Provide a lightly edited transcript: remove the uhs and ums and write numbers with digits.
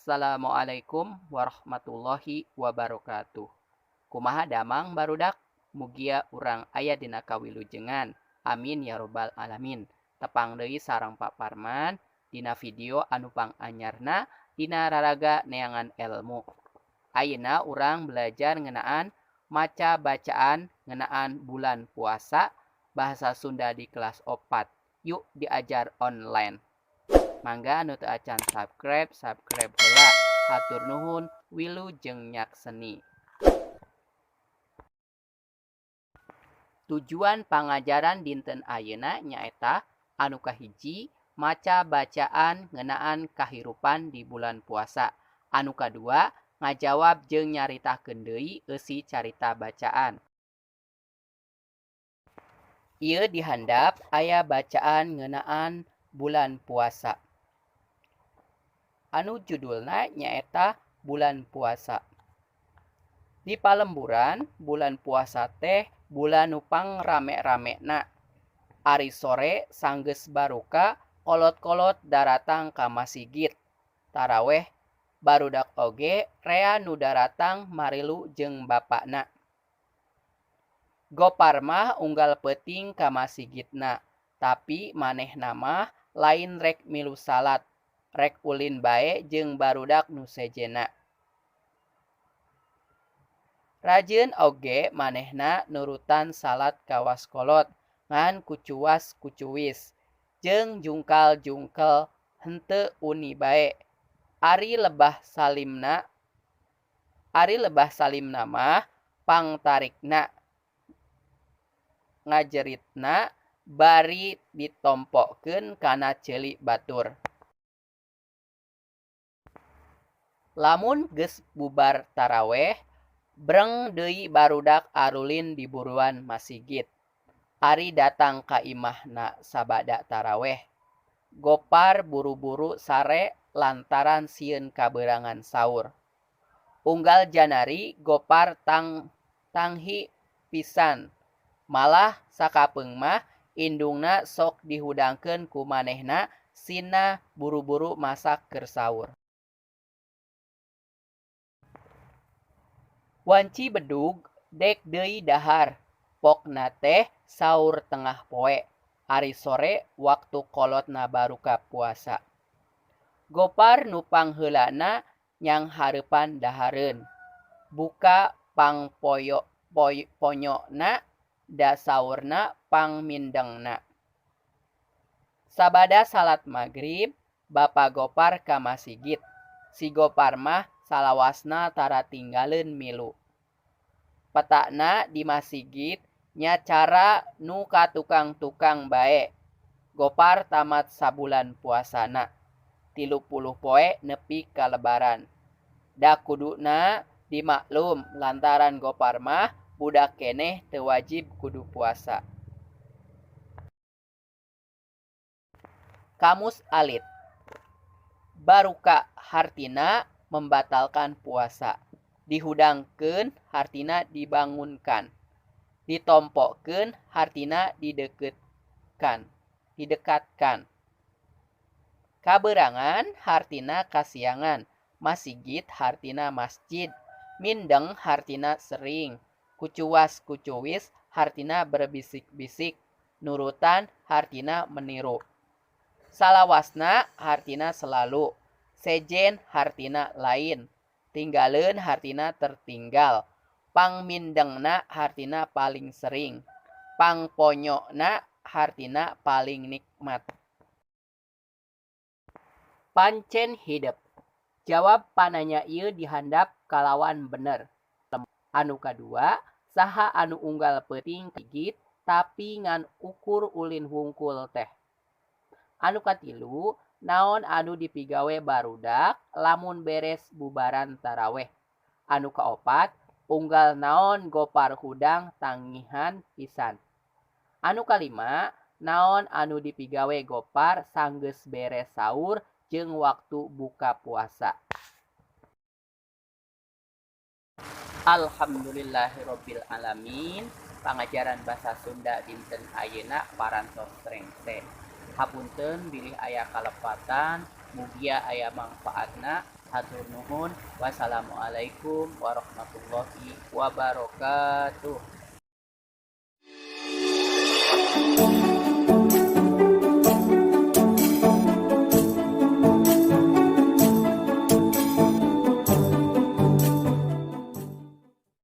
Assalamualaikum warahmatullahi wabarakatuh. Kumaha damang barudak? Mugia urang aya dina kawilujengan. Amin ya robbal alamin. Tepang deui sareng Pak Parman dina video anu panganyarna dina raraga neangan elmu. Ayeuna urang belajar ngeunaan maca bacaan ngeunaan bulan puasa bahasa Sunda di kelas 4. Yuk diajar online. Mangga anu teu acan subscribe, subscribe heula. Hatur nuhun, wilujeng nyakseni. Tujuan pangajaran dinten ayeuna nyaeta anu kahiji maca bacaan ngeunaan kahirupan di bulan puasa. Anu kadua ngajawab jeung nyaritakeun deui eusi carita bacaan. Ieu dihandap aya bacaan ngeunaan bulan puasa. Anu judulna nyaeta bulan puasa. Di palemburan bulan puasa teh bulan nu pangrame-ramena. Ari sore sanggeus baruka kolot-kolot daratang ka masigit. Taraweh barudak oge rea nu daratang marilu jeung bapana. Gopar mah unggal peuting ka masigitna, tapi manehna mah lain rek milu salat, rek ulin bae jeung barudak nu sejenna. Rajeun oge manehna nurutan salat kawas kolot ngan kucuas kucuwis jeung jungkal-jungkel henteu uni bae. Ari lebah salimna mah pangtarikna ngajeritna bari ditompokeun kana ceuli batur. Lamun geus bubar taraweh, breng deui barudak arulin di buruan masigit. Ari datang ka imahna sabada taraweh. Gopar buru-buru sare lantaran sieun kabeurangan saur. Unggal janari Gopar tanghi pisan. Malah sakapeung mah indungna sok dihudangkeun ku manehna sina buru-buru masak keur saur. Wanci bedug dek deui dahar, pokna teh saur tengah poe, ari sore waktu kolotna baruka puasa. Gopar nu pangheulana nyanghareupan dahareun, buka pangponyona da saurna pangmindengna. Sabada salat magrib, bapa Gopar ka masigit. Si Gopar mah salawasna tara tinggaleun milu. Petakna di masigit nya cara nu ka tukang-tukang bae. Gopar tamat sabulan puasana, 30 poe nepi ka lebaran. Da kuduna dimaklum lantaran Gopar mah budak keneh teu wajib kudu puasa. Kamus alit. Baruka hartina membatalkan puasa. Dihudangkeun hartina dibangunkan. Ditompokeun hartina dideketkan, didekatkan. Kabeurangan hartina kasiangan. Masigit hartina masjid. Mindeng hartina sering. Kucuas kucuwis hartina berbisik-bisik. Nurutan hartina meniru. Salawasna hartina selalu. Sejen hartina lain. Tinggaleun hartina tertinggal. Pangmindengna hartina paling sering. Pangponyona hartina paling nikmat. Pancen hidep. Jawab pananya ieu dihandap kalawan bener. Anu kadua, saha anu unggal peuting gigit tapi ngan ukur ulin hungkul teh. Anu katilu, naon anu dipigawe barudak lamun beres bubaran taraweh. Anu kaopat, unggal naon Gopar hudang tangihan pisan. Anu kalima, naon anu dipigawe Gopar sanggeus beres saur jeung waktu buka puasa. Alhamdulillahirabbil alamin. Pangajaran bahasa Sunda dinten ayeuna parantos rengse. Hapunten bilih aya kalepatan, mugia aya mangfaatna. Hatur nuhun. Wassalamualaikum warahmatullahi wabarakatuh.